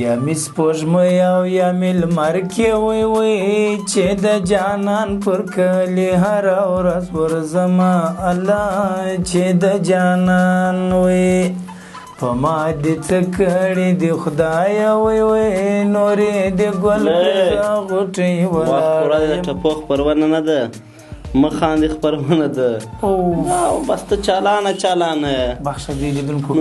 یا مې سپوږمۍ او یا مې لمر کې وی وی چې د جانان پر کلي هره ورځ ورځمه الله چې د جانان وی په ما دې څه کړي دي خدایه وی وی نورې دې ګل غوټۍ ولاړه. ټپو خپرونه نه ده، مخاندې خپرونه ده. او بس ته چالانه چالانه. بخښه دې لیدونکو.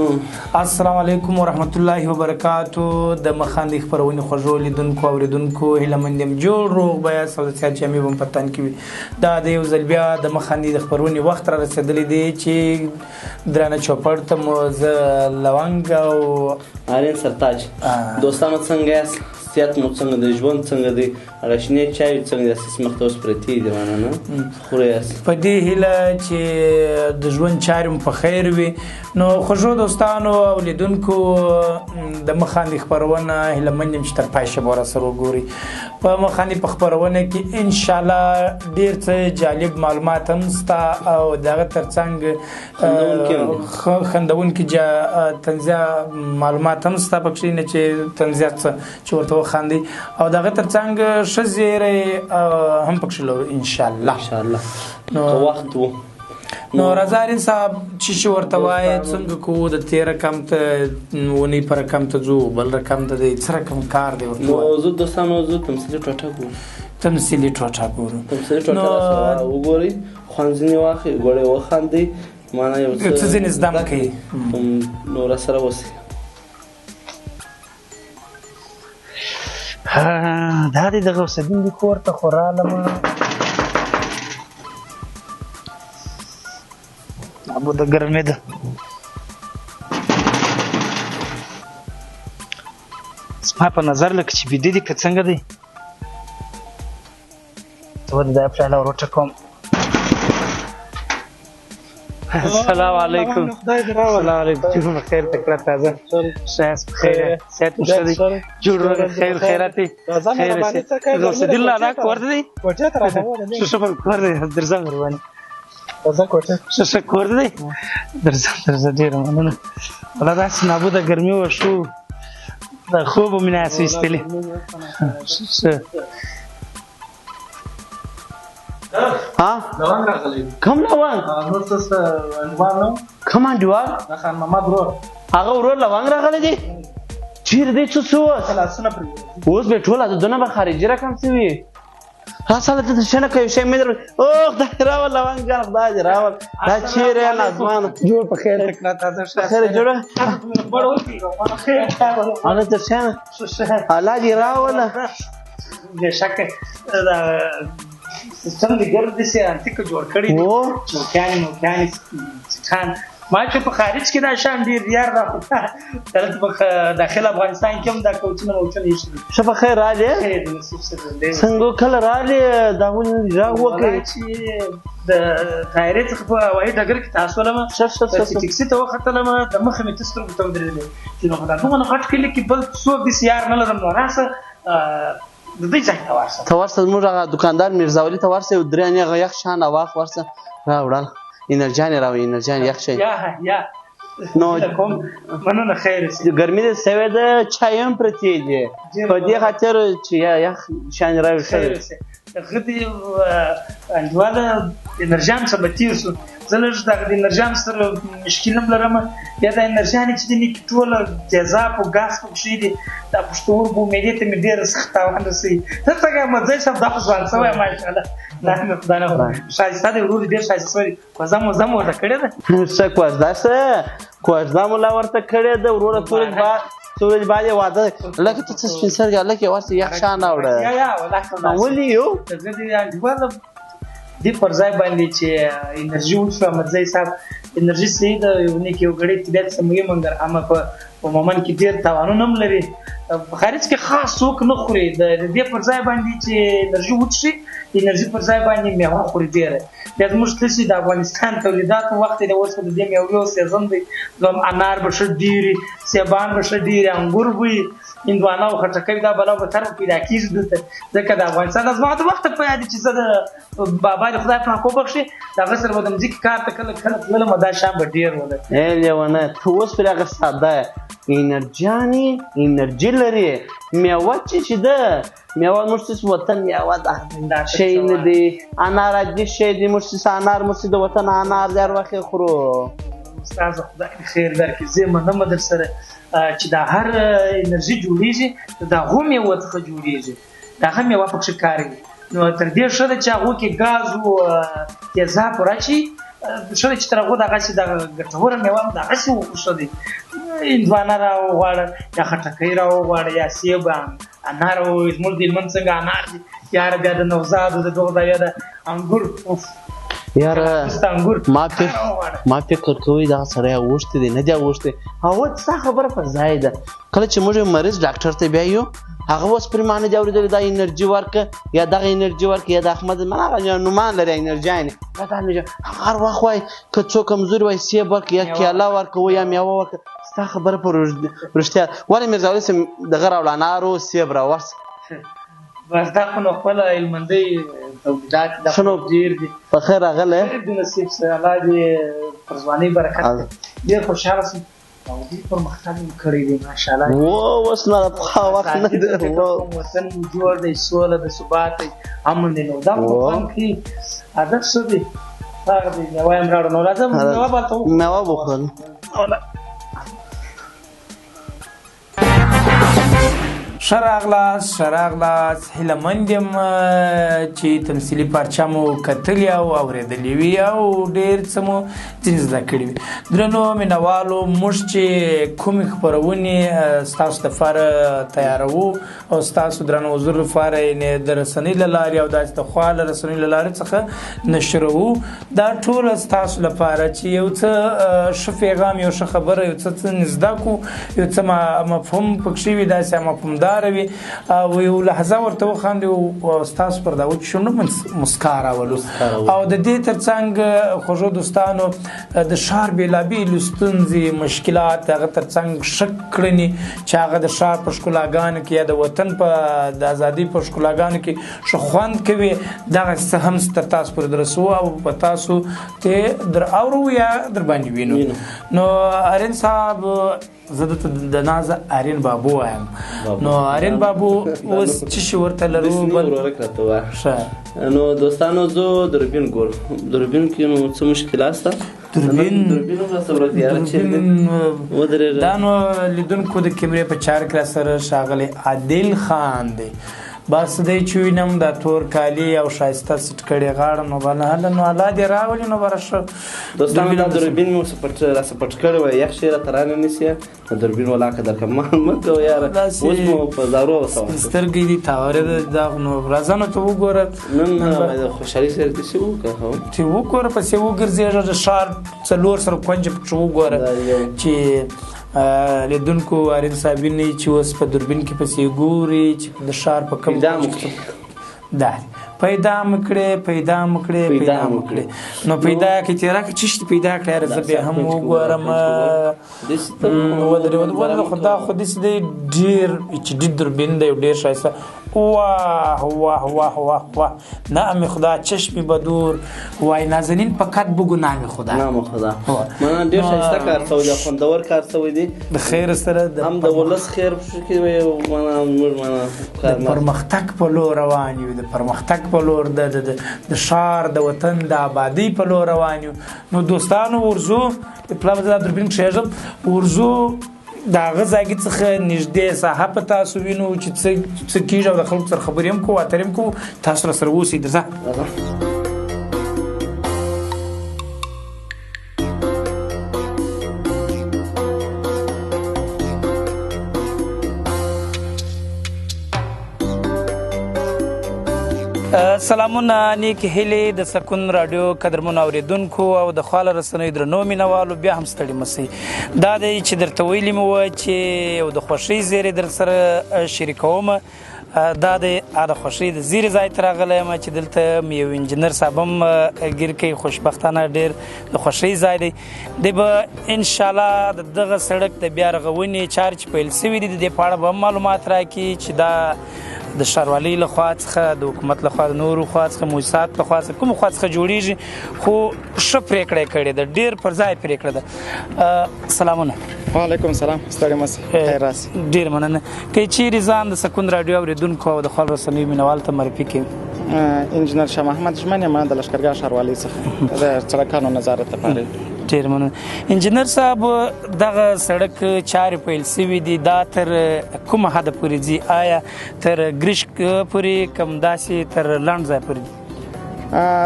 السلام علیکم ورحمت الله وبرکاتو. د مخاندې خپرونې خوږو لیدونکو اورېدونکو، هیله مند یم جوړ روغ به یاست او د صحت جامې به مو په تن کې وي. دا د یو ځل بیا د مخاندې د خپرونې وخت را رسېدلی دی چې درانه چوپړ ته مو زه لونګ او آرین سرتاج. دوستانو څنګه یاست؟ صحت مو څنګه دی؟ ژوند څنګه دی؟ هغه شنې چای څنګه دی؟ اساس مخ ته اوس پرتې دي مانه نه خورې یاست. په دې هیله چې د ژوند چارې مو په خیر وي. نو خوږو دوستانو او لیدونکو، د مخاندې خپرونه هیله مند یم چې تر پای شېبو راسره وګورئ. په مخاندې په خپرونه کې انشاءالله ډېر څه جالب معلومات هم سته او د هغه ترڅنګ خندوونکي طنزیه معلومات هم سته پکښې، نه چې طنزیه څه چې ورته وخاندي، او د هغه ترڅنګ ښه زیری هم پکښې لرو انشاءالله. انشاءالله نو وخت وو. نو راځه آرین صاحب چې شي ورته وایې څنګه کوو د تېر رقم ته اونۍ په رقم ته ځو بل رقم ته دی څه رقم کار دی ورته وایې. نو زه دوستانو زه تمثیلي ټوټه ګورو. تمثیلي ټوټه ګورو. تمثیلي ټوټه راسره وګورئ، خوند ځینې واخلئ، ګوړې وخاندئ، مانا یو څه ځینې زده هم کوي. نو راسره اوسئ. دا دی د غوث الدین دي کور ته خو رالم. ابو د ګرمې ده. زما په نظر لکه چې بیده دي که څنګه دی. ته ولې دا پیاله ور وټکوم. السلام علیکم. السلام علیکم. جوړ په خیر تکړه تازه ښه یاست؟ په خیر صحت مو ښه دی؟ جوړ روغ خیر خیرات دی؟ خیر غوث الدین لالا کور ته دی؟ ښه ښه کور دی. درځه مهرباني. ښه ښه کور دی. درځه درځه. ډېره مننه. ولا داسې نابوده ګرمي وه، ښو د خوبه مې نه یاست ویستلي. ښه ها لونګ راغلی. کوم لونګ؟ نور څه انډیوال نه؟ کوم انډیوال؟ د خان محمد ورور. هغه ورور لونګ راغلی دی؟ چېرې دی؟ څه څه اوس؟ لاسونه پرې اوس به ټول عددونه به خارجي رقم څه وي. اصله ته څه نه کوې شی مې در. اوه خدای راول لونګ جان، خدای دې راول. دا چېرې یې نازمانه؟ جوړ په خیر تکړه تازه ښه خیر جوړه. هله ته ښه الله دې راوله. بېشکه دا سیستم دې ګرد داسې انتیکه جوړ کړی دی. چوکیانې موکیانې سیټان. ما چې په خارج کې دا شان ډېر یار دا خو دلته په داخل افغانستان کې هم دا کوچونه موچونه ایښي دي. ښه په خیر راغلې؟ خیر دی نصیب شه ژوندی اوسې. څنګه کله راغلې؟ دا ولې غږ وکړې؟ چې د طایرې څخه په هوایي ډګر کې تاسو ولم، ښه ښه ښه چې ټیکسي ته وختلم د مخه مې ته سترګو ته ودرېدلې چې نو دا دومره غټ کلي کې بل څوک داسې یار نه لرم، نو راسه د دې ځای ته ورشه. ته ورسه زموږ هغه دوکاندار میرزاولي ته ورسه، یو درې انې هغه یخ شان راواخ ورسه راوړل. انرژیانې راوړي، انرژیانې یخ شی. یا یا نو کوم مننه خیر اوسې. ګرمي دې سوې ده، چای هم پرتې دي، په دې خاطر چې یخ شان راوړي. خیر اوسې. هغه دې انډیواله انرژیان څخه به تېر شو. زه لږ دغه د انرژیان سره مشکل هم لرم. بیا دا انرژیانې چې دي نې ټوله تیزاب او ګاز پکښې دي، دا پښتورګو معدې ته مې ډېر سخت تاوان رسوي. ته څنګه احمدزی صاحب دا خو ځوان سوی ماشاءالله. دا مې خدای نه ښایسته دی ورور، ډېر ښایسته سوی دی. کوزه موزه مو ورته کړې ده؟ څه کوزده څه کوزده مو لا ورته کړې ده وروره. څو ورځې بعد یې واده لکه ته څه سپین سترګې هلک یې ورسه یخ شان راوړه. یا یا ولاکه ولې یو زه دې انډیواله دې پر ځای باندې چې انرژي وڅښو. احمدزی صاحب انرژي صحیح ده، یو نیک یو ګړی طبیعت سموي، مګر اما په عموماً کې ډېر تاوانونه هم لري. په خارج کې خاص څوک نه خوري. د دې پر ځای باندې چې انرژي وڅښي انرژي پر ځای باندې میوه خوري ډېره. بیا زموږ تاسې د افغانستان تولیداتو وخت دی، اوس خو د دې میوو season دی، نو انار به ښه ډېر وي، سیبان به ښه ډېر وي، انګور به وي، هندوانه او خټکی دا بلا به تر پیدا کېږي دلته، ځکه د افغانستان دا زما د وخته په یاد چې زه د بابا دې خدای پاک وبخښي د هغه سره به د مځکې کار ته کله کله تللم، دا شیان به ډېر ول. ای لېونیه، ته اوس پرې هغه ساده انرژیانې انرژي لري، میوه چې ده میوه موږ چې وطن میوه ده شی نه دی، انار عادي شی دی، موږ چې انار موږ چې د وطن انار دی هر وخت یې خورو. استاد خدای دې خیر درکړي، زه یې منم در سره چې دا هر انرژي جوړېږي د هغو میوو څخه جوړېږي، د هغه میوه پکښې کاروي، نو تر دې ښه ده چې هغو کې ګاز و تیزاب ورچي، ښه ده چې تر هغو دغسې دغه ګټوره میوه هم دغسې وخورو، ښه دی. هندوانه راوغواړه یا خټکی راوغواړه یا سیب انار، زموږ د هلمند څنګه انار دي یاره، بیا د نوزادو د دغو ځای د انګور، یاره ما فکر کوی دغه سړی اوښتی دی نه دی اوښتی. هو ستا خبره په ځای ده، کله چې موږ یو مریض ډاکټر ته بیایو هغه اوس پرې ما نه دی اورېدلی دا انرژي ورکړه یا دغه انرژي ورکړه یا د احمد من هغه نومان لري انرژیانې، دا انرژي هغه هر وخت وایي که څوک کمزوري وایي سیب ورکړه یا کیله ورکړه یا میوه ورکړه. ستا خبره په رښتیا. ولې میرزا ولي صاحب دغه راوړه انارو سیب راوړه؟ بس دا خو نو خپله هلمندۍ تولیدات دا خو ډېر دي. په خیر راغلی. خیر دې نصیب شه، الله دې پر ځوانۍ برکت کړي. ډېر خوشحاله شوم او ډېر پرمختګ مو کړی دی ماشاءالله. اوس نو د پخوا وخت نه دی. وطن مو جوړ دی، سوله د ثبات دی، امن دی، نو دا خو خوند کوي. عادت ښه دی، هغه دی میوه یې هم راوړه، نو راځه میوه به هلته وخورو. میوه به وخورو. ښه راغلاست، ښه راغلاست. هیله مند یم چې تمثیلي پارچه مو کتلې او اورېدلې وي او ډېر څه مو ځینې زده کړي وي. درنو مینهوالو، موږ چې کومې خپرونې ستاسو دپاره تیاروو او ستاسو درنو حضور لپاره یعنې د رسنۍ له لارې او داسې د خواله رسنۍ له لارې څخه نشروو، دا ټوله ستاسو لپاره چې یو څه ښه پیغام، یو ښه خبره، یو څه څه زده کړو، یو څه مفهوم پکښې وي، داسې مفهومدار وي او یو لحظه ورته وخاندي او ستاسو پر دا وچ شونډو مسکا راولو. او د دې ترڅنګ خوږو دوستانو د ښار بېلابېلې ستونزې، مشکلات، هغه ترڅنګ ښه کړنې چې هغه د ښار په ښکلاګانو کې یا د وطن په د ازادۍ په ښکلاګانو کې ښه خوند کوي، دغه څه هم تر تاسو پورې درسوو او په تاسو ته در اورو یا در باندې وینو. نو ارین صاحب، زه درته د نازه ارین بابو وایم، نو ارین بابو اوس څه شي ورته لرو؟ بل ښه. نو دوستانو، زه دوربین ګورم، دوربین کې نو څه مشکلات شته؟ دوربین دا نو لیدونکو د کیمرې په چار کې راسره ښاغلی عادل خان دی. بس دی چې وینم دا تور کالي او ښایسته سیټ کړې غاړه، نو بله هله نو الله دې راولي. نو بره ښه دوستانو، دا دوربین مې راسه پټ کړی وای، یخ شی راته رانه نیسي، دوربین ولاکه درکړه مه کوه یاره، اوس مو په زارو وسوه. سترګې دې تاورې ده دا نو راځه نو ته وګوره. نن د خوشحالي سره داسې وکړه، چې وګوره پسې وګرځېږه، د ښار څلور سره کونجې پکښې وګوره چې لیدونکو ارین صاحب ویني چې اوس په دوربین کې پسې ګوري چې د ښار په کوم دا پیدا مو کړې، پیدا مو کړې، پیدا مو کړې. نو پیدا کې چې راکړه چې شي پیدا کړې، یاره زه بیا هم وګورم. ودرې ودرې، خو دا خو داسې دی ډېر چې ډېر دوربین دی، ډېر ښایسته. واه واه واه واه واه، نام خدا چشم بدور وای نازنین فقط بگو نام خدا. نام خدا. مننه، ډېر ښایسته کار سوی دی، خوندور کار سوی دی. د خیر سره هم د ولس خیر پکې وي، مننه موږ مننه د پرمختګ په لور روان یو، د پرمختګ په لور، د ښار د وطن د آبادۍ په لور روان یو. نو دوستانو، ورځو پلا به زه دا دوربین کښېږم، ورځو د هغه ځایګي څخه نږدې ساحه په تاسو وینو چې څه کېږي او د خلکو سره خبرې هم کوو، اترې هم کوو. تاسو راسره اوسئ. درځه. سلامونه، نیک هیلې د سکون راډیو قدرمنو اورېدونکو او د خواله رسنیو درنو مینهوالو، بیا هم ستړي مه شئ. دا دی چې درته ویلي مې وه چې یو د خوښۍ زیری در سره شریکوم. دا د د خوښۍ د زیري ځای ته راغلی یم چې دلته مې یو انجینر صاحب هم ګیر کوي. خوشبختانه ډېر د خوښۍ ځای دی. دی به انشاءالله د دغه سړک د بیا رغونې چارې چې پیل سوي دي د دې په اړه به هم معلومات راکړي چې دا د ښاروالۍ له خوا څخه، د حکومت له خوا، د نورو خوا څخه، موسسات له خوا څخه، کومو خوا څخه جوړیږي. خو ښه پرېکړه یې کړې ده، ډېر پر ځای پرېکړه ده. سلامونه. وعلیکم سلام، ستړي مه سئ، خیر راسئ. ډېر مننه. که چیرې ځان د سکون راډیو اورېدونکو او د خپل رسنیو مینهوالو ته معرفي کړئ. انجینر شاه محمد ژمن یم، د لښکرګاه ښاروالۍ څخه د سړکانو نظارت لپاره. ډېر مننه انجینر صاحب. دغه سړک چارې پیل سوي دي، دا تر کومه حده پورې ځي؟ آیا تر ګرشک پورې کم داسې تر لنډ ځای پورې دي؟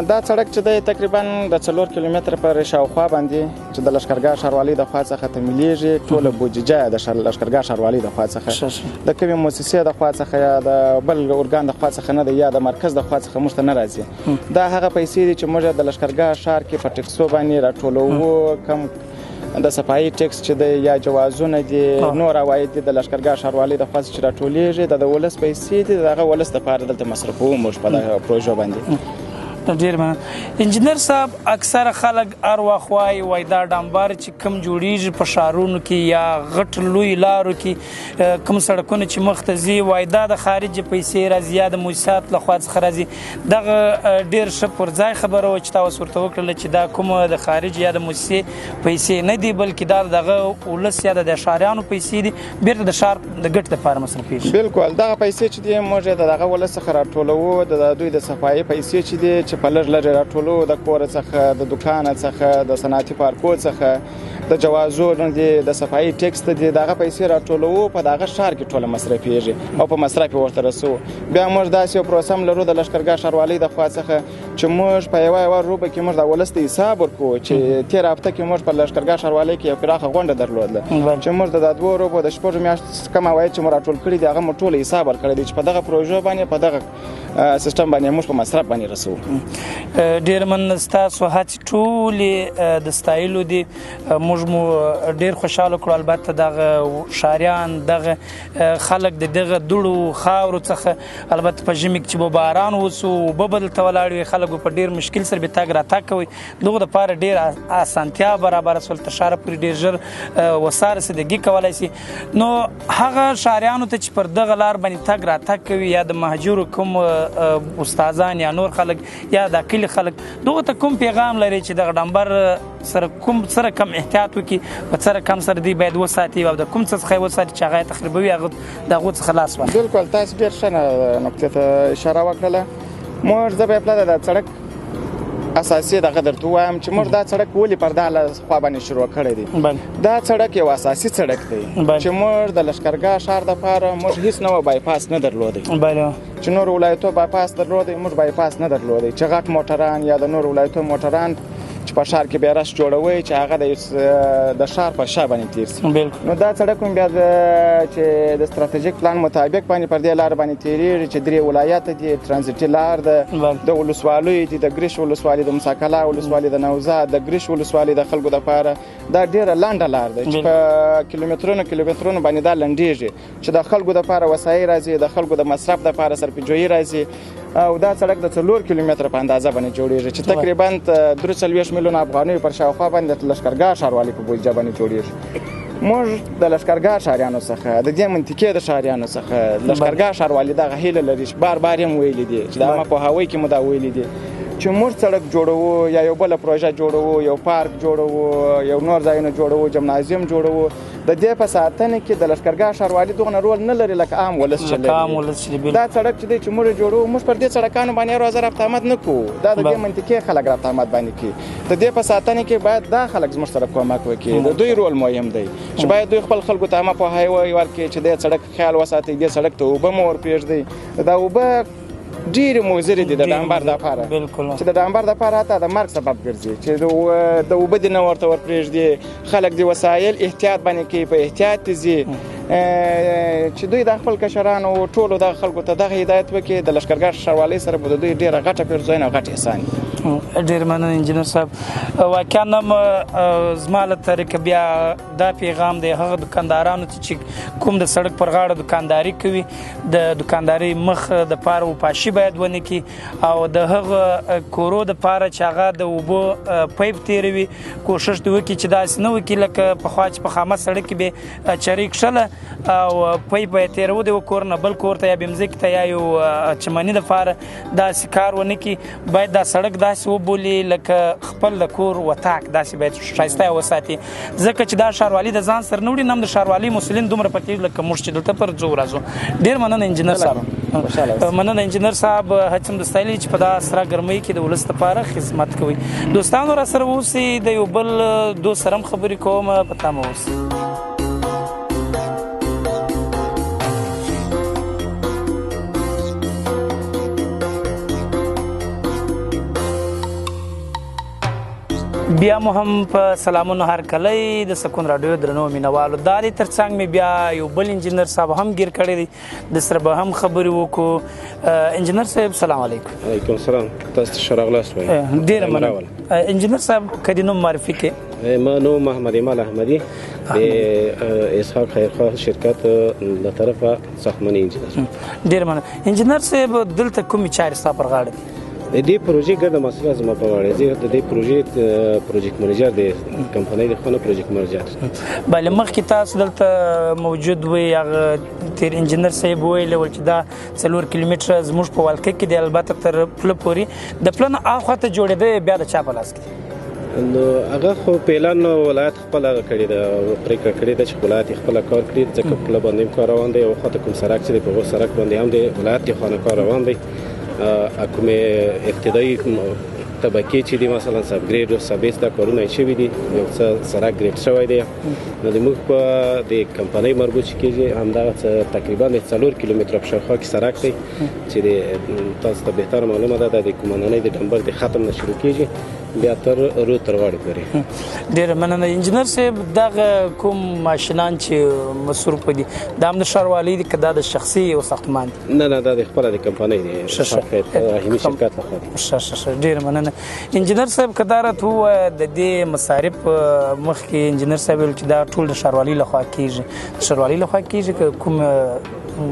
دا سړک چې دی تقریبا د 4 کیلومتره پر شاوخوا باندې چې د لښکرګاه ښاروالۍ د خوا څخه تمویلېږي، ټوله بودیجه د لښکرګاه ښاروالۍ د خوا څخه، د کومې موسسې د خوا څخه یا د بل ارګان د خوا څخه نه دی، یا د مرکز د خوا څخه موږ ته نه راځي. دا هغه پیسې دي چې موږ د لښکرګاه ښار کې په ټکسو باندې راټولوو، کم د صفایي ټکس چې دی یا جوازونه دي، نور عواید دي د لښکرګاه ښاروالۍ د خوا څخه چې راټولېږي، د ولس پیسې دي، د هغه ولس دپاره دلته مصرفوو موږ په دغه پروژو باندې. ډېر مننه انجینر صاحب. اکثره خلک هر وخت وایي دا ډمبر چې کوم جوړیږي په ښارونو کې یا غټ لوی لارو کې کوم سړکونه چې مخ ته ځي، وایي دا د خارج پیسې راځي یا د موسسات له خوا څخه راځي. دغه ډېر ښه پر ځای خبره وه چې تا اوس ورته وکړله چې دا کوم د خارج یا د موسسې پیسې نه دي، بلکې دا دغه ولس یا د ښاریانو پیسې دي، بیرته د ښار د ګټې لپاره مصرفېږي. بالکل، دغه پیسې چې دي موږ یې د دغه ولس څخه راټولوو، د دوی د صفایي پیسې چې دي چې په لږ لږ راټولو، د کوره څخه، د دکانه څخه، د صنعتي پارکو څخه، د جوازو دي، د صفایي ټکس ته دي، دغه پیسې راټولوو، په دغه ښار کې ټوله مصرفېږي او په مصرف یې ورته رسوو. بیا موږ داسې یو پروسه هم لرو د لښکرګاه ښاروالۍ د خوا څخه چې موږ په یوه یوه روبه کې موږ د ولس ته حساب ورکوو چې تېره هفته کې موږ په لښکرګاه ښاروالۍ کې یو پراخه غونډه درلودله چې موږ د دوو روبو د 6 میاشتو کم عواید چې مو راټول کړي دي هغه مو ټول حساب ورکړی دی چې په دغه پروژو باندې په دغه سیستم باندې موږ په مصرف باندې رسوو. ډېر مننه، ستاسو هڅې ټولې د ستایلو دي، موږ مو ډېر خوشحاله کړو. البته دغه ښاریان، دغه خلک د دغه دوړو خاورو څخه، البته په ژمي کې چې به باران وسو اوبه به دلته ولاړې وي، خلک به په ډېر مشکل سره به تګ راتګ کوي، دغو دپاره ډېر اسانتیا برابره سول، تر ښاره پورې ډېر ژر وسا رسیدګي کولی سي. نو هغه ښاریانو ته چې پر دغه لار باندې تګ راتګ کوي یا د مهاجرو کوم استادان یا نور خلک یا د کلي خلک، دغو ته کوم پیغام لري چې دغه ډمبر سره کوم سره کم احتیاط وکړي، په سره کم سره دوی باید وساتي او د کوم څه څخه یې وساتي چې هغه یې تخریبوي، هغه د هغو څخه لاس واخلي؟ بالکل، تاسو ډېر ښه نقطې ته اشاره وکړله. موږ زه به پله د سړک اساسي دغه درته ووایم چې موږ دا سړک ولې پر دا خوا باندې شروع کړی دی. دا سړک یو اساسي سړک دی چې موږ د لښکرګاه ښار دپاره موږ هیڅ نوع بایپاس نه درلودی. چې نور ولایتو بایپاس درلودی، موږ بایپاس نه درلودی، چې غټ موټران یا د نور ولایتو موټران چې په ښار کې بیا رش جوړوي چې هغه د ښار په شا باندې تیر سي. نو دا سړک هم بیا چې د ستراتیژیک پلان مطابق باندې پر دې لار باندې تیریږي چې 3 ولایت دي، ترانزیټي لار ده، د ولسوالیو دي، د ګرش ولسوالي، د موسی کلا ولسوالي، د نوزاد، د ګرش ولسوالي د خلکو دپاره دا ډېره لنډه لار ده چې په کیلومترونو کیلومترونو باندې دا لنډېږي چې د خلکو دپاره وسایل راځي، د خلکو د مصرف دپاره صرفهجویي راځي. او دا سړک د 4 کیلومتره په اندازه باندې جوړیږي چې تقریبا 43 میلیونه افغانیو پر شاوخوا باندې د لښکرګاه ښاروالۍ په بودیجه باندې جوړیږي. موږ د لښکرګاه ښاریانو څخه، د دې منطقې د ښاریانو څخه، لښکرګاه ښاروالي دغه هیله لري چې بار بار یې هم ویلي دي چې د عامه پوهاوی کې مو دا ویلي دي چې موږ سړک جوړوو یا یو بله پروژه جوړوو، یو پارک جوړوو، یو نور ځایونه جوړوو، جمنازیم جوړوو، د دې په ساتنه کې د لښکرګاه ښاروالي دغه رول نه لري لکه عام ولس چې لري. دا سړک چې دی چې موږ جوړوو، موږ پر دې سړکانو باندې هر ورځ رفت آمد نه کوو، دا د دې منطقې خلک رفت آمد باندې کوي. د دې په ساتنه کې باید دا خلک زموږ سره کومک وکړي، د دوی رول مهم دی چې باید دوی خپل خلکو ته عامه پوهاوی ورکړي چې دې سړک خیال وساتئ، دې سړک ته اوبه مه ورپرېږدئ. دا اوبه ډېرې مضرې دي د ډامبر دپاره، چې د ډامبر دپاره حتی د مرګ سبب ګرځي، چې د اوبه دې نه ورته ورپرېږدي، خلک دې وسایل احتیاط باندې کوي، په احتیاط دې ځي. چې دوی د خپل کشرانو ټولو دغه خلکو ته دغه هدایت وکړي. د لښکرګاه ښاروالۍ سره به د دوی ډېره غټه پیرزوینه او غټ احسان وي. ډېر مننه انجینر صاحب. واقعا هم زما له طریقه بیا دا پیغام دی هغه دکاندارانو ته چې کوم د سړک پر غاړه دکانداري کوي، د دکاندارۍ مخ د پاره وپاشي باید ونه کړي او د هغه کورو د پاره چې هغه د اوبو پیپ تېروي کوشش دې وکړي چې داسې نه وکړي لکه پخوا چې په خامه سړک کې به چرۍ کښله او پیپ به یې تېروه د یوه کور نه بل کور ته یا بې مځکې ته یا یو چمني دپاره داسې کار ونه کړي. باید دا سړک داسې وبولي لکه خپل د کور وطاق، داسې باید ښایسته یې وساتي، ځکه چې دا ښاروالي د ځان سره نه وړي، نه هم د ښاروالۍ مسؤلین دومره پکې لکه موږ چې دلته پر ځو راځو. ډېر مننه انجینر صاحب. مننه انجینر صاحب، هڅه هم د ستایلې چې په دا سره ګرمۍ کې د ولس لپاره خدمت کوي. دوستانو را سره اوسئ، د یو بل دوست سره هم خبرې کوم، په تمه اوسئ. بیا مو هم په سلامونو هرکلی د سکون راډیو درنو مینوالو. دا دی ترڅنګ مې بیا یو بل انجینر صاحب هم ګیر کړی دی، د سره به هم خبرې وکړو. انجینر صاحب سلام علیکم. علیکم سلام، تاسو ته ښه راغلاست وایم. ډېره مننه. انجینر صاحب که دې نوم معرفي کړې. ما نوم محمد ایمل احمدي، د اسحاق خیرخواه شرکت له طرفه ساختماني انجینر. ډېره مننه انجینر صاحب. دلته کومې چارې ستا پر غاړه دي؟ د دې پروژې ګرده مسؤلیت زما په غاړه دی. د دې پروژې project manager د کمپنۍ د خونه project manager. بله مخکې تاسو دلته موجود وئ، هغه تېر انجینر صاحب ویلي ول چې دا 4 کیلومتره زموږ په ولکه کې دی، البته تر پله پورې د پله نه اخوا ته جوړېده، بیا د چا په لاس کې دی؟ نو هغه خو فعلا ولایت خپل هغه کړې ده، پرېکړه کړې ده چې ولایت یې خپله کار کړي، ځکه پله باندې هم کار روان دی او خواته کوم سړک چې دی په هغو سړک باندې هم د ولایت د خوا نه کار روان دی. کومې ابتدایي طبقې چې دي مثلا sub grade او sub base دا کارونه یې شوي دي، یو څه سړک grade شوی دی. نو د موږ په د کمپنۍ مربوط چې کېږي همدغه څه تقریبا د 4 کیلومتره په شاوخوا کې سړک دی چې د تاسو ته بهتره معلومه ده، د قومندانۍ د ډمبر د ختم نه شروع کېږي بیا تر رود تر غاړې پورې. ډېره مننه انجینر صاحب. دغه کوم ماشینان چې مصروف دي دا هم د ښاروالۍ دي که دا د شخصي یو ساختمان دی؟ نه نه، دا د خپله د کمپنۍ دی، رحیمي شرکت لخوا دی. ښه ښه ښه، ډېره مننه انجینر صاحب. که دا راته ووایه د دې مصارف مخکې انجینر صاحب ویل چې دا ټول د ښاروالۍ لخوا کېږي، د ښاروالۍ لخوا کېږي که کوم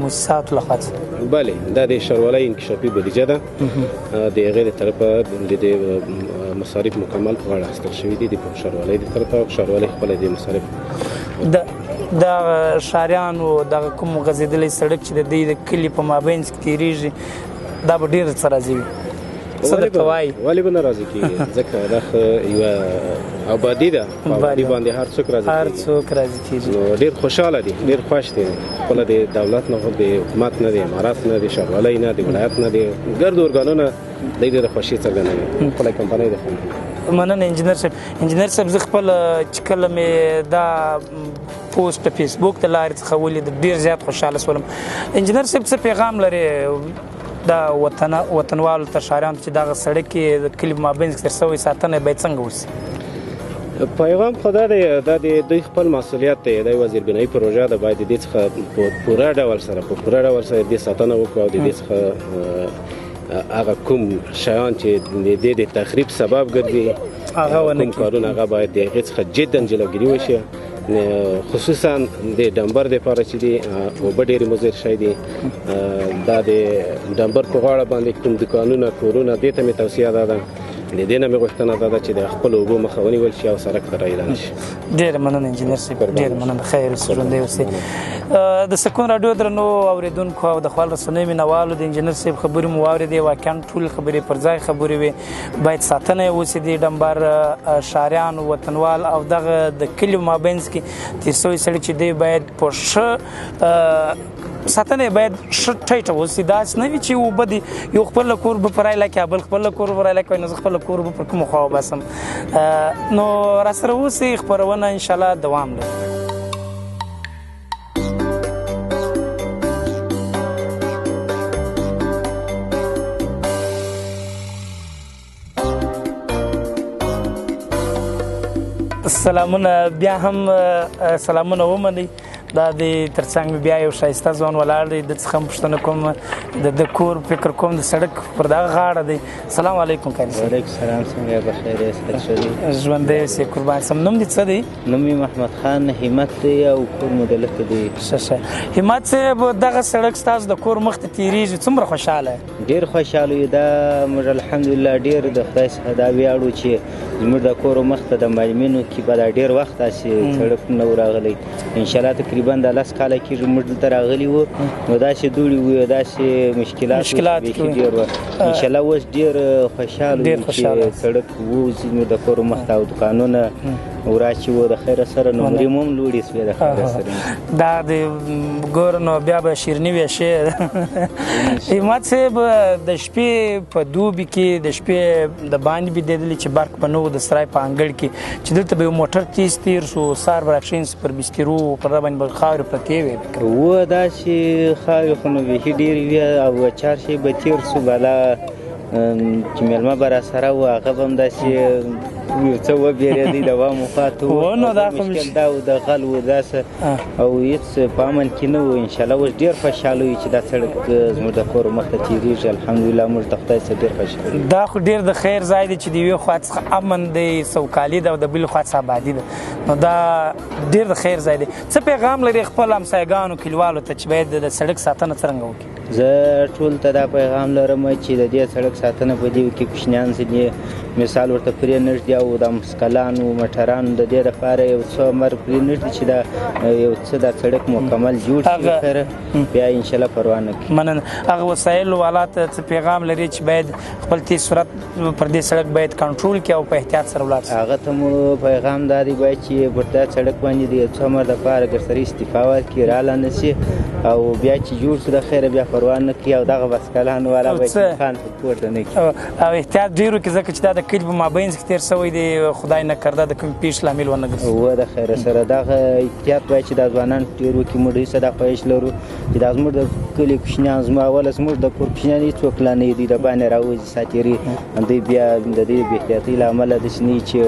مؤسساتو لخوا څه؟ بله، دا د ښاروالۍ انکشافي بودیجه ده، د هغې د طرفه د دې مصارف مکمل په غاړه اخیستل شوي دي د ښاروالۍ د طرفه، او ښاروالۍ خپله د مصارف د ښاریانو دغه کوم غځېدلی سړک چې د دوی د کلي په مابین کې تېرېږي دا به ډېر څه راضي وي؟ څه درته وایي؟ ولې به نه راضي کېږي؟ ځکه دا خو یوه آبادي ده، په آبادي باندې هر څوک راضي کېږي، هر څوک راضي کېږي. نو ډېر خوشحاله دي، ډېر خوښ دي، خپله د دولت نه، د حکومت نه، د امارت نه، د ښاروالۍ نه، د ولایت نه، د ګرد ارګانونه دی ډېره خوښي څرګندوي خپله کمپنۍ د خپل. مننه انجینر صاحب. انجینر صاحب زه خپل چې کله مې دا پوسټ په فیسبوک د لارې څخه ولید ډېر زیات خوشحاله شولم. انجینر صاحب څه پیغام لرې دا وطنوالو ته، ښاریانو ته چې دغه سړک یې د کلي په مابین کې تېر شوی، ساتنه یې باید څنګه وشي؟ پیغام خو دا دی، دا د دوی خپل مسؤلیت دی، دا یوه زیربنایي پروژه ده، باید د دې څخه په پوره ډول سره د دې ساتنه وکړو او د دې څخه هغه کوم شیان چې د دې د تخریب سبب ګرځي هغه ونه کوم کارونه هغه باید د هغې څخه جدا جلوګیري وشي، خصوصا د ډمبر دپاره چې دي اوبه ډېرې مضر شی دي، دا د ډمبر په غاړه باندې کوم دوکانونه کورونه دې ته مې توصیه دا ده، د دې نه مې غوښتنه دا ده چې د خپلو اوبو مخه ونیول شي او سړک ته رایله نه شي. ډېره مننه انجینر صاحب، ډېره مننه، خیر اوسې، ژوندی اوسې. د سکون راډیو درنو اورېدونکو او د خواله رسنیو مینهوالو، د انجینر صاحب خبرې مو واورېدې، واقعا ټولې خبرې پر ځای خبرې وې، باید ساتنه یې وشي. د ډمبر ښاریان، وطنوال او دغه د کلیو مابینځ کې تېر شوی سړی چې دی باید په ښه ساتنه یې باید ښه ټیټه وشي، داسې نه وي چې اوبه دي یو خپل له کور به په رایله کې، بل خپل له کور به رایله کې، نو زه خپل له کور به پر کومه خوا وباسم. نو راسره اوسئ، خپرونه انشاءالله دوام لري. سلامونه بیا هم سلامونه ومنئ. دا د ترڅنګ مې بیا یو ښایسته ځوان ولاړ دی، د څخه هم پوښتنه کوم. د ده کور فکر کوم د سړک پر دغه غاړه دی. سلام علیکم قاري صاحب. وعلیکم سلام، څنګه یې؟ بخیر یاست؟ ښه دی؟ ژوندی اوسې، قربان سم. نوم دې څه دی؟ نوم مې محمد خان همت دی او کور مو دلته دی. ښه ښه همت صاحب، دغه سړک ستاسو د کور مخ ته تېرېږي، څومره خوشحاله؟ ډېر خوشحاله یو. دا موږ الحمدلله ډېر د خدای څخه دا ویاړو چې زموږ د کور مخ ته د معلمینو کې به دا ډېر وخت داسې سړک نه و راغلی. انشاءالله تقریبا دا 10 کاله کېږي موږ دلته راغلي وو، نو داسې دوړي وو، داسې مشکلات ډېر وو. انشاءالله اوس ډېر خوشحاله یو چې سړک ووځي زموږ د کور مخ ته او دوکانونه وراچي وو د خیره سره، نمرې مو هم لوړې سوې د خیره سره. دا د ګور نو بیا به شیرني ویشې. همت صاحب، د شپې په دوبي کې د شپې د باندې بېدېدلې چې برق به نه و د سرای په انګړ کې، چې دلته به یو موټر تیز تېر شو، سهار به راکښېنست پر بسترو پر دا باندې به خاورې پرتې وې. و داسې خاورې خو نو بیخي ډېرې وې او چار شی به تېر شو، بالا چې مېلمه به راسره و هغه به هم داسې یو څه وبېرېدی، د وامو خواته و. نو دا خو مشکل دا و، د غل و داسې او هېڅ په امن کې نه و. انشاءالله اوس ډېر خوشحاله یو چې دا سړک زموږ د کور مخ ته تېرېږي. الحمدلله موږ د خدای څخه ډېر خوشحاله یو. دا خو ډېر د خیر ځای دی چې د یوې خوا څخه امن دی، سوکالي ده، او د بلې خوا څخه آبادي ده، نو دا ډېر د خیر ځای دی. څه پیغام لري خپل همسایګانو کلیوالو ته چې باید د سړک ساتنه څرنګه وکړي؟ زه ټول ته دا پیغام لرم چې د دې سړک ساتنه په دې کې کوچنیان ځینې مثال ورته پرې نه ږدي او د مسکلانو موټرانو د دې لپاره یو څه عمر پرې نه ږدي چې دا یو څه دا سړک مکمل جوړ شي، خیره بیا انشاءالله پروا نه کوي. مننه. هغه وسایل والا ته څه پیغام لري چې باید خپل تیز سرعت پر دې سړک باید کنټرول کړي او په احتیاط سره ولاړ شي؟ هغه ته مو پیغام دا دی باید چې پر دا سړک باندې د یو څه عمر لپاره ګرسري استعفا ورکړي، راله نه شي او بیا چې جوړ شو د خیره بیا پروا نه کوي او دغه بسکلان والا باید انسان په پورته نه کړي او احتیاط ډېر وکړي، ځکه چې دا د کلي په مابین کې تېر شوی دی، خدای نه کرده د کومې پېښې لامل ونه ګرځي. و د خیره سره دغه احتیاط باید چې دا ځوانان ډېر وکړي. موږ هېڅ دا خواهش لرو چې دا زموږ د کلي کوچنیان، زما اوله زموږ د کور کوچنیان هېڅوک لا نه دي د باندې راوځي ساتېري، دوی بیا د دې بې احتیاطۍ له امله داسې نه چې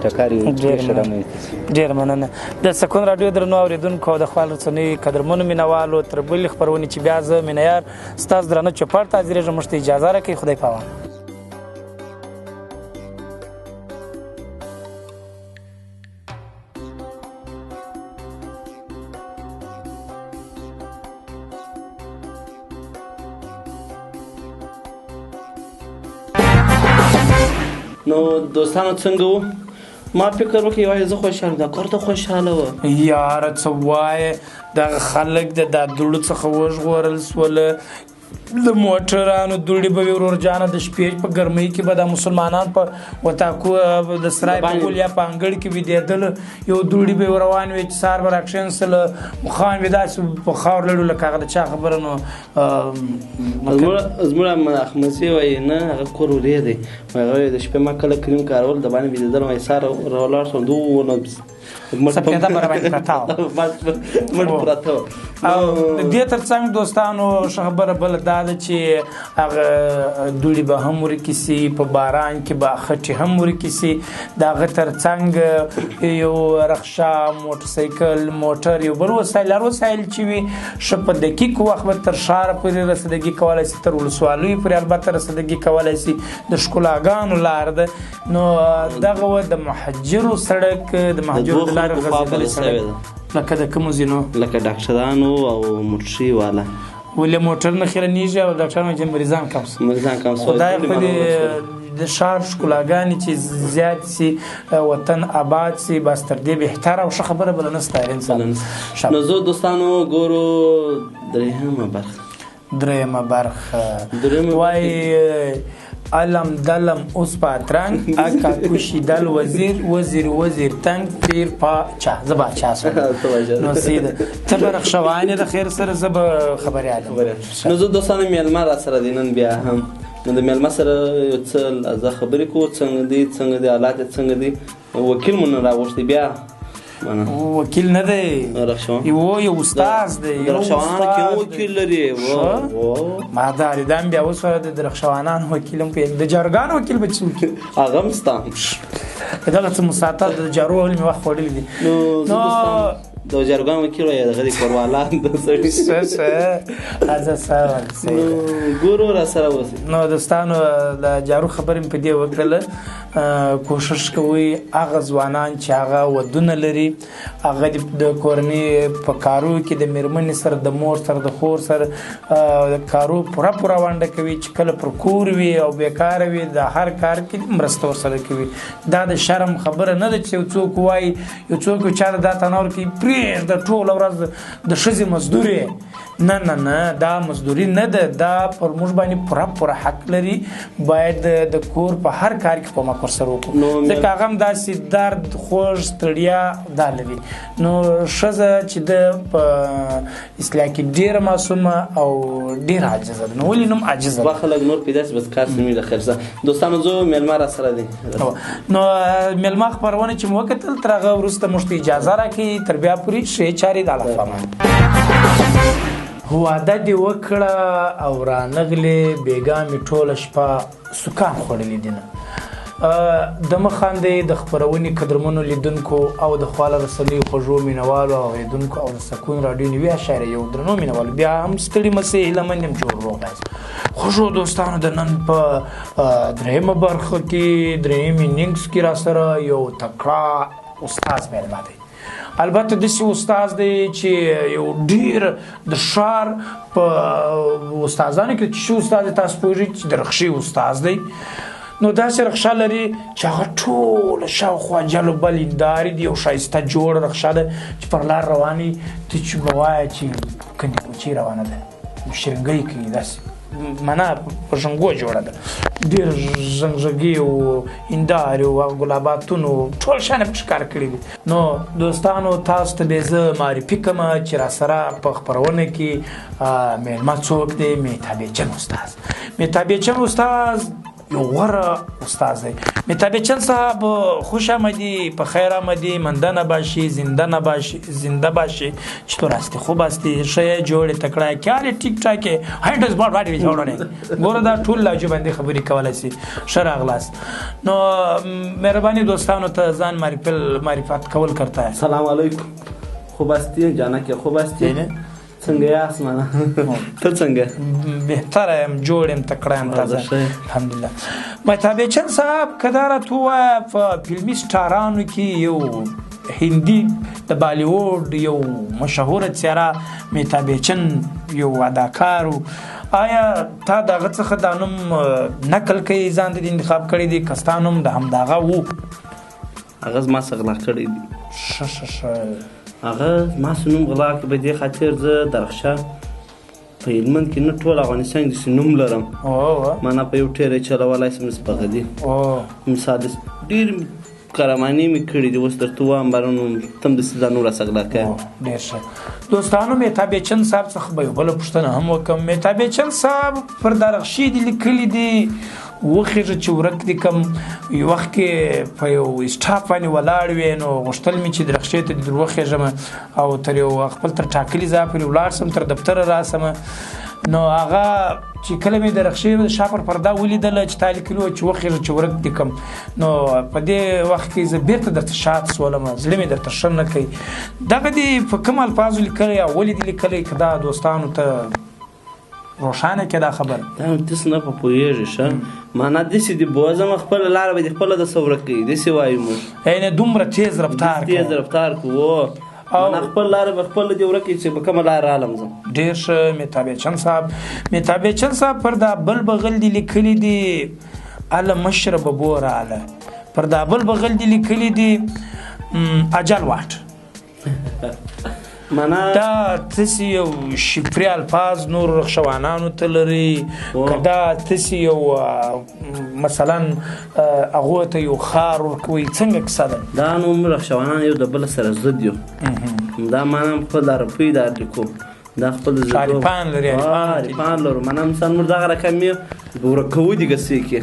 ټکر یو پېښه رامنځته شي. ډېره مننه. د سکون راډیو درنو اورېدونکو او د خواله رسنیو قدرمنو مینهوالو، تر بلې خپرونې چې بیا زه مینهیار ستاسو درانه چوپړ ته حاضرېږم، موږ ته اجازه راکړئ. خدای پامان. نو دوستانو څنګه وو؟ ما فکر وکړ یوازې زه خوشحاله، دا کور ته خوشحاله وه. یاره څه وایې، دغه خلک د دا دوړو څخه وژغورل سول. د موټرانو دوړې به وي ورور جانه، د شپې په ګرمۍ کې به دا مسلمانان په وتاکو د سرای په ګل یا په انګړ کې ویدېدل، یو دوړې به روان وي چې سهار به راکښېنستل، مخان وي داسې په خاور لړو لکه هغه د چا خبره. نو زموږ احمدزی وایي نه هغه کور ورې دی، هغه وایي د شپې ما کله کریم کارول د باندې ویدېدل، وایي سهار راولاړ شوم دونه سپېده به راباندې پرته وه. مټ پرته وه. او د دې ترڅنګ دوستانو ښه خبره بله دا ده چې هغه دوړې به هم ورکې سي، په باران کې به خټې هم ورکې سي. د هغه ترڅنګ یو رخشا، موټرسایکل، موټر، یو بل وسایل، هر وسایل چې وي ښه په دقیق وخت به تر ښاره پورې رسیدګي کولی سي، تر ولسوالیو پورې البته رسیدګي کولی سي. د ښکلاګانو لار ده. نو دغه و د محجرو سړک، د محجرو د لارې غځېدلی سړک لکه د کومو ځینو لکه ډاکټرانو او موټري والا ولې موټر نه خیرنېږي او ډاکټرانو چې مریضان کم سو، مریضان کم سو. خدای خو دې د ښار ښکلاګانې چې زیات سي، وطن آباد سي، بس تر دې بهتره او ښه خبره بله نسته انسان. نو زه دوستانو ګورو درېیمه برخه. درېیمه برخه وایي علم دلم اوس پاترنګ اکا کوشي دل وزیر وزیر وزیر تنګ پیر پاچا. زه باچا سوم. نو سیده ته به رخشوانې د خیر سره، زه به خبریال یم. نو زه دوستانو مېلمه را سره دی نن بیا هم، نو د مېلمه سره یو څه زه خبرې کوو، څنګه دی، څنګه دی حالات یې څنګه دی. وکیل مو نه راغوښتی بیا. وکیل نه دی، یو استاد دی. درخشوانانو کې هم وکیل لري. ما دا دا هم بیا اوس د درخشوانانو وکیل هم پوهېږم، د جاروګانو وکیل به څه وکړي؟ هغه هم سته. دغه څه مساعدات د جارو وهل مې وخت خوړلي دي. نو د جرګان وکیل یا دغه د کوروالا د سړي. ښه ښه، ازه سوال ګورو را سره اوسئ. نو دوستانو، د جارو خبرې مې په دې وکړله. کوشش کوئ هغه ځوانان چې هغه ودونه لري، هغه د کورنۍ په کارو کې د میرمنې سره، د مور سره، د خور سره کارو پوره پوره ونډه کوي، چې کله پر کور وي او بیکاره وي، د هر کار کې مرسته ورسره کوي. دا د شرم خبره نه ده چې یو څوک وایي، یو څوک چا ته دا تنور کوي، پرېږده ټوله ورځ د ښځې مزدور یې. نه نه نه، دا مزدوري نه ده، دا پر موږ باندې پوره پوره حق لري، باید د کور په هر کار کې کومک ورسره وکړو، ځکه هغه هم داسې درد، خوږ، ستړیا دا لري. نو ښځه چې ده په اصطلاح کې ډېره معصومه او ډېره عاجزه ده، نو ولې نوم عاجزه ده؟ خلک نور پیدا شي، بس کار سمې له خیر سره. دوستانو زه مېلمه را سره دی. نو مېلمه خپرونه چې مو وکتل، تر هغه وروسته موږ ته اجازه راکړئ، تر بیا پورې ښې چارې د الله په امان. وعده دې وکړه او رانغلې، بېګا مې ټوله شپه سکان خوړلي دي. نه د مخاندې د خپرونې قدرمنو لیدونکو او د خواله رسنیو خوږو مینوالو او اورېدونکو او د سکون راډیو 90.1 درنو مینوالو، بیا هم ستړي مه سئ، هیله مند یم جوړ روغ یاست. خوږو دوستانو، د نن په درېیمه برخه کې، درېیم اننګز کې را سره یو تکړه استاد مېلمه دی. البته داسې استاد دی چې یو ډېر د ښار په استادانو کې چې استاد دی، تاسو پوهېږئ چې د رخشې استاد دی. نو داسې رخشه لري چې هغه ټوله شاوخوا جل و بل هندارې دي، یو ښایسته جوړه رخشه ده چې پر لار روانې، ته چې به وایه چې کندې کوچې روانه ده، شرنګی کوي، داسې معنا په ژنګو جوړه ده، ډېر زنګزګي او هندارې او هغه ګلاباتونو ټول شیان یې پکې کار کړي دي. نو دوستانو، تاسو ته به زه معرفي کړم چې راسره په خپرونه کې مېلمه څوک دی. مهتاب چن استاد. مهتاب چن استاد یو غوره استاد دی. مهتاب چن صاحب خوش آمدی، په خیر آمدی، مندنه باشی، زنده نه باشی، زنده باشی، چطور هستی؟ خوب هستی؟ ښه یې، جوړ یې، تکړه یې، کار یې ټیک ټاک یې، هنډز بار باندې جوړونه یې. ګوره دا ټول لهجو باندې خبرې کولی شي. ښه راغلاست. نو مهرباني دوستانو ته ځان معرفت کول کرتا ہے. سلام علیکم، خوب هستی جانکې؟ خوب هستی؟ څنګه یاست؟ منه ته څنګه؟ بهتره یم، جوړ یم، تکړه یم، تازه الحمدلله. مهتاب چن صاحب، که دا راته ووایه په فلمي سټارانو کې یو هندي د بالیووډ یو مشهوره څېره مهتاب چن یو اداکار و، آیا تا د هغه څخه دا نوم نقل کوي، ځان ته دې انتخاب کړی دی، که ستا نوم د همدغه و؟ هغه زما څخه غلا کړی دی. ښه ښه ښه. هغه زما څخه نوم غلا کړ، په دې خاطر زه درخشه په هلمند کې نه ټول افغانستان کې داسې نوم لرم، معنا په یو ټیری چلولی شم، داسې بغلي مثال داسې ډېر قهرماني مې کړي دي، اوس درته ووایم باره نو ته هم داسې ځان نور راڅخه غلا کړه. ډېر ښه. دوستانو، مهتاب چن صاحب څخه به یو بله پوښتنه هم وکړم. مهتاب چن صاحب پر درخشې دې لیکلي دي، وخېژه چې ورک دې کم. یو وخت کې په یو سټاپ باندې ولاړ وې، نو غوښتل مې چې درخشې ته دې در وخېژم او تر یو خپل تر ټاکلي ځای پورې ولاړ شم، تر دفتره راسم. نو هغه چې کله مې د رخشې د شا پر پرده ولیدله چې تا لیکلي وو چې وخېژه چې ورک دې کم، نو په دې وخت کې زه بېرته درته شاته سولم، زړه مې درته ښه نه کوي. دغه دې په کوم الفاظو لیکلی او ولې دې لیکلی، که دا دوستانو ته روښانه کړې دا خبره؟ دا نو تاسو نه په پوهېږې، ښه معنا داسې دې بوځم، خپله لاره به دې خپله درڅخه ورک کړي، داسې وایو موږ. یعنې دومره تېز رفتار کوي. تېز رفتار کوو، معنا خپل لاره به خپله دې ورک کړي چې په کومه لاره رالم زه. ډېر ښه. مهتاب چن صاحب، مهتاب چن صاحب پر دا بل بغل دې لیکلي دي، اله مشره ببو راله. پر دا بل بغل دې لیکلي دي، اجل واټ. معنا دا تاسې یو شفري الفاظ نور رخشوانانو ته لري، که دا تاسې یو مثلا هغو ته یو ښار ورکوئ، څنګه کیسه ده؟ دا نو موږ رخشوانان یو د بل سره ضد یو. دا معنا هم خپل د عربۍ دا لیکو، دا خپل د زده عارفان لري، عارفان لرو. معنا مثال موږ دغه رقم یې ورکوو دي ګسې کې،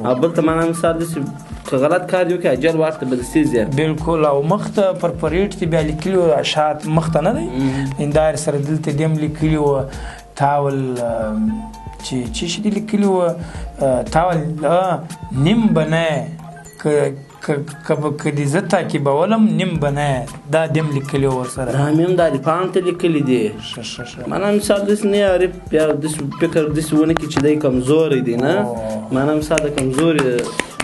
او بل ته معنا مثال داسې که غلط کار دی وکړي، اجل ورته به داسې ځي. بالکل. او مخته پر پریټ دې بیا لیکلي وو، شات مخته نه دی هندارې سره دلته دې هم لیکلي وو، تاول چې څه شي دې لیکلي وو، تاول نیم به نه که که دې زه تعقیبولم نیم به نه دا دې هم لیکلي ورسره. دا مې هم دا دې پاڼ ته لیکلي دي. ښه ښه ښه. معنا مثال داسې نه عارف بیا داسې فکر داسې ونه کړي چې دی کمزوری دی، نه معنا مثال د کمزوري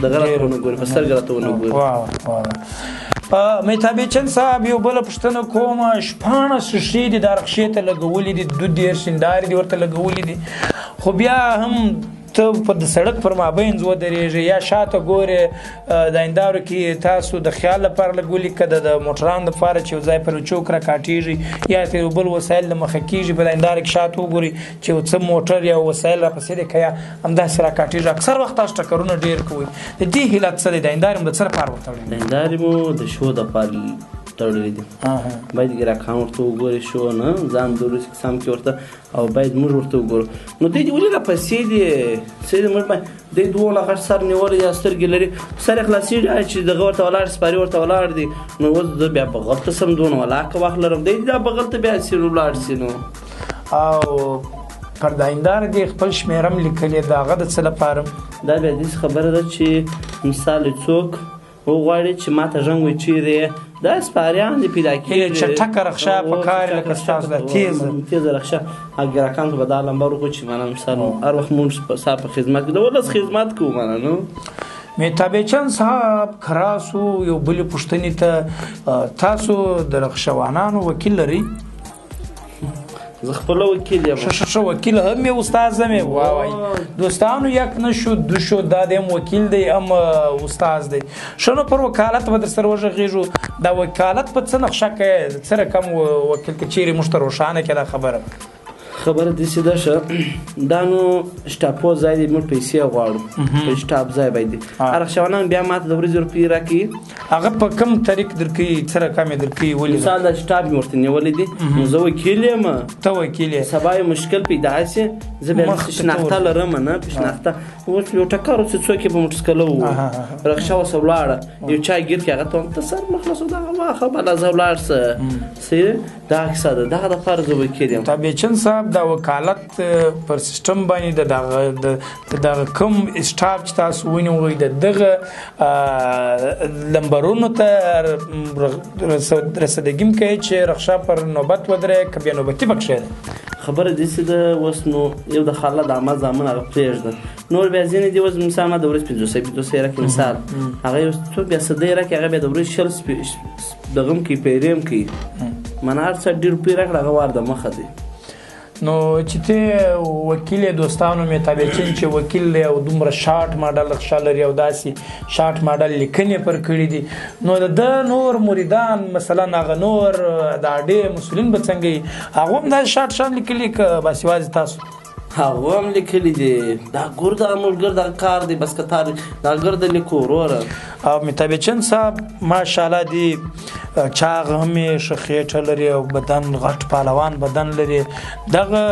دغه راته ونه ګوري، په سترګه راته ونه ګوري. واه واه. مهتابچن صاحب یو بله پوښتنه کوم. 16 شیشې دي دا رخشې ته لګولې دي، 32 هندارې دي ورته لګولې دي، خو بیا هم ته په د سړک پر مابین ودرېږې یا شاته ګورې د هندارو کې تاسو د خیال لپاره لګولي که د موټرانو لپاره چې یو ځای پر چوک راکاټېږي یا ترې یو بل وسایل له مخه کېږي، په د هندارو کې شاته وګورئ چې یو څه موټر یا وسایل راپسې دی که یا همداسې راکاټېږي. اکثر وخت تاسو ټکرونه ډېر کوئ، د دې علت څه دی؟ د هندارې مو د څه لپاره ورتړلې دي؟ د هندارې مو د شو دپاره تړلې دي. باید ګراکان ورته وګوري شو نه ځان درست سم کې ورته، او باید موږ ورته وګورو. نو دوی دې ولې راپسې دي؟ څه دي موږ باندې دوی دونه غټ سر نیولی یا سترګې لري، سر یې خلاصېږي چې دغه ورته ولاړ سپاري ورته ولاړ دي. نو اوس زه بیا بغل ته سم دونه ولاکه وخت لرم، دی دا بغل ته بیا سي نو ولاړ سي. نو او پر د هندارې دې خپل شمېر هم لیکلې ده، هغه د څه لپاره؟ دا بیا داسې خبره ده چې مثال څوک وغواړي چې ماته ږنګ وي چیرې یې، دا سپاریان دي پیدا کېږي. چټکه رخشه په کار لکه ستاسو ده تېزه تېزه رخشه. ګراکان ته به دا لمبر وکړو چې معنا مثال هر وخت موږ ستا په خدمت کې د ولس خدمت کوو معنا. نو مهتابچن صاحب کراسو یو بلې پوښتنې ته، تاسو د رخشوانانو وکیل لرئ؟ زه خپله وکیل یم. ښه ښه ښه، وکیل هم یې استاد هم یې. وای وای دوستانو، یک نه شو دو شو، دا دی هم وکیل دی هم استاد دی. ښه نو پر وکالت به در سره وغږېږو. دا وکالت په څه نقشه کې څه رقم وکیل که چیرې موږ ته روښانه کړې دا خبره؟ خبره داسې ده ښه، دا نو شټاپو ځای دی، موږ پیسې غواړو په شټاپ ځای باندې. رخشوانان بیا ماته د ورځې روپۍ راکوي. هغه په کوم طریق درکوي، څه رقم یې درکوي، ولې؟ مثال دا شټاپ مې ورته نیولی دی، نو زه وکیل یم. ته وکیل یې؟ سبا یې مشکل پیدا شي زه بیا شناخته لرم نه، په شناخته اوس یو ټکر وسو، څوک یې په موټرسایکل وو، رخشه ورسره ولاړه، یو چا ګیر کړي، هغه ته وایم ته سر مه خلاصوه، دغه واخه بله زه ولاړ شه. صحیح دا کیسه ده، دغه دپاره زه وکیل یم. تابعچن صاحب دا وکالت پر سیستم باندې د دغه کوم سټاپ چې تاسو ونیوئ د دغه لمبرونو ته رسیدګي هم کوي چې رخشه پر نوبت ودرې که بیا نوبتي پکښې ده؟ خبره داسې ده اوس نو یو د خاله د عمه زامن هغه پرېږده، نور بیا ځینې دي اوس مثال ما د ورځې 50 50 راکړي، مثال هغه یو څو بیا سدۍ راکړي، هغه بیا د ورځې 20 دغه هم کوي، پیرې هم کوي، معنا هر څه ډېر روپۍ راکړه هغه وار د مخه دی. نو چې ته وکیل یې، دوستانو مې تابعچین چې وکیل دی او دومره شارټ ماډل رخشه لري او داسې شارټ ماډل لیکنې پر کړي دي، نو د ده نور مریدان مثلا هغه نور د اډې مسؤلین به څنګه وي؟ هغه هم داسې شارټ شان لیکلي که بس یوازې تاسو؟ هغه هم لیکلي دي، دا ګرده موږ ګرده کار دی بس کتار دی، دا ګرده لیکو وروره. او مهتابچن صاحب ماشاءالله دی چاغ هم یې ښه خېټه لري او بدن غټ پهلوان بدن لري، دغه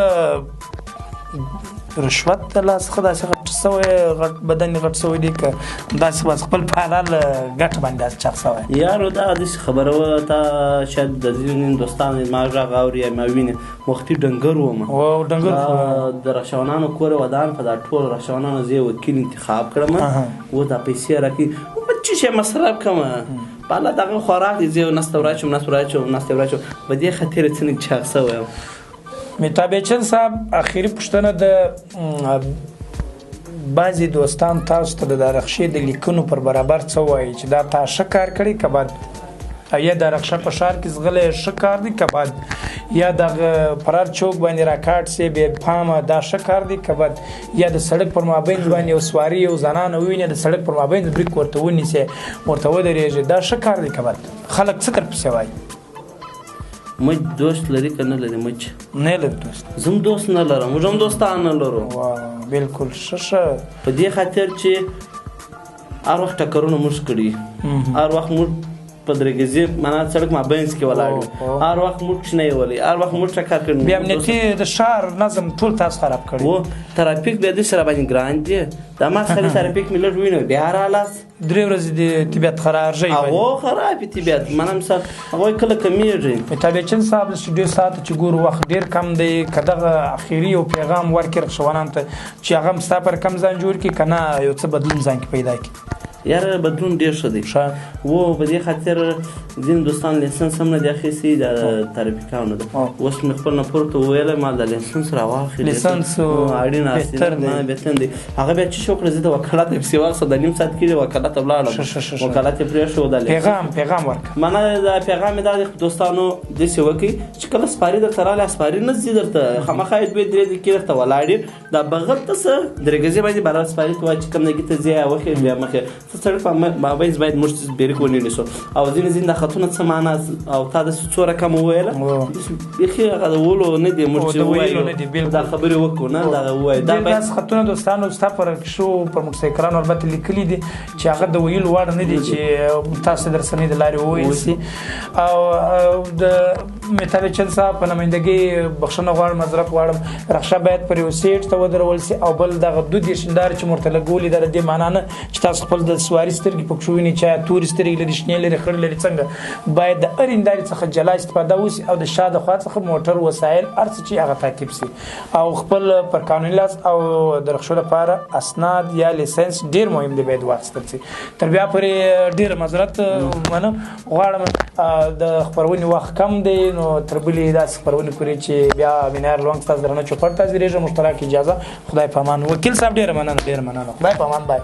رشوت د لاس څخه داسې غټ سوی، غټ بدن یې غټ سوی دی که داسې بس خپل په حلال ګټه باندې داسې چاغ سوی؟ یارو دا داسې خبره وه، تا شاید د ځینو دوستانو ما غږ اوري یا ما ویني، وختي ډنګر وم. ډنګر خو د رخشوانانو کور ودان، په دا ټول رخشوانانو زه وکیل انتخاب کړم، اوس دا پیسې راکړي چې شی مصرف کړم، په الله دغه خوراک دی، زه یو نسته وراچوم نسته وراچوم نسته وراچوم، په دې خاطر څنګه چاغ سوی یم. مهتابچن صاحب اخري پوښتنه ده، بعضې دوستان تاسو ته د رخشې د لیکنو پر برابر څه وایي چې دا تا ښه کار کړی که بد، یا د رخشه په ښار کې ځغلی ښه کار دی که بد، یا دغه پر هر چوک باندې راکاټ سي بې پامه دا ښه کار دی که بد، یا د سړک پر مابین باندې یو سواري یو زنانه وویني د سړک پر مابین بریک ورته ونیسي ورته ودرېږي دا ښه کار دی که بد، خلک څه درپسې وایي؟ مچ دوست لري که نه لري؟ مچ نه لري دوست. زه هم دوست نه لرم، موږ هم دوستان نه لرو. بالکل ښه ښه. په دې خاطر چې هر وخت ټکرونه موږ کړي، هر وخت موږ په درګزي معنا سړک مابینځ کې ولاړ یو، هر وخت موږ کوچنی ولي، هر وخت موږ ټکر کړي. بې امنیتي د ښار نظم ټول تاسو خراب کړی. و ترافیک بیا داسې راباندې ګران دی، دا ما سړي ترافیک مې لږ وینو بیا رالاست درې ورځې د طبیعت خرابږي. هغو خراب طبیعت منه مثال هغوی کله کمیږي. تابعچن صاحب د سټوډیو ساعت چې ګورو وخت ډېر کم دی، که دغه اخري یو پیغام ورکړي رخشوانان ته چې هغه هم ستا پر کم ځان جوړ کړي که نه یو څه بدلون ځان کې پیدا کړي. یاره بدلون ډېر ښه دی. و په دې خاطر ځینې دوستان لایسنس هم نه دی اخیستی، د ترافیکانو ده. اوس مې خپل نفر ته وویل ما د لایسنس راواخلي، لایسنس اړین بهتر دی. هغه بیا چې شو کړه، زه د وکالت پسې واخیسته، د نیم ساعت کېږي وکالت ته ولاړم، وکالت یې پرېښودل. پیغام ورکړه. معنا دا پیغام مې دا دی دوستانو داسې وکړئ چې کله سپاري درته راغله، سپاري نه ځي درته، خامخا یې دوې درې دقیقې درته ولاړ یې، دا بغل ته څه درې ګزې باندې برابر سپاري ته وایي چې کوم ځای ته ځې وخې بیا مخې څه سړک په مابین باید موږ بیرک ونه نیسو. او ځینې ځینې دا خطونه څه معنا او تا داسې څو رقم وویله، بیخي هغه د وولو نه دي، موږ چې ووایو دا خبرې وکړو نه دغه ووایو. دا باید داسې خطونه دوستانو ستا پر رکشو پر موټرسایکلانو البته لیکلي دي چې هغه د ویلو وړ نه دي چې تاسو د رسنۍ د لارې وویل سي. او د میتابه چند صاحب په نمایندګۍ بخښنه غواړم، معذرت غواړم. رخشه باید پر یو سیټ ته ودرول سي او بل دغه 32 هندارې چې ورته لګولي ده، د دې معنا نه چې تاسو خپل د سواري سترګې پکښې وینئ چې آیا تورې سترګې لري، شنې لري، خړې لري، څنګه باید د هرې هندارې څخه جلا استفاده وسي او د شا د خوا څخه موټر وسایل هر څه چې هغه تعقیب سي. او خپل پر قانوني لاس او د رخشو لپاره اسناد یا لایسنس ډېر مهم دی، باید واخیستل سي. تر بیا پورې ډېره معذرت منم غواړم، د خپرونې وخت کم دی، نو تر بلې داسې خپرونې پورې چې بیا مینار لونګ ستاسو درنه چوپړ ته حاضرېږم. مشترک اجازه، خدای په امان. وکیل صاحب ډېره مننه، ډېره مننه، خدای په امان، بای.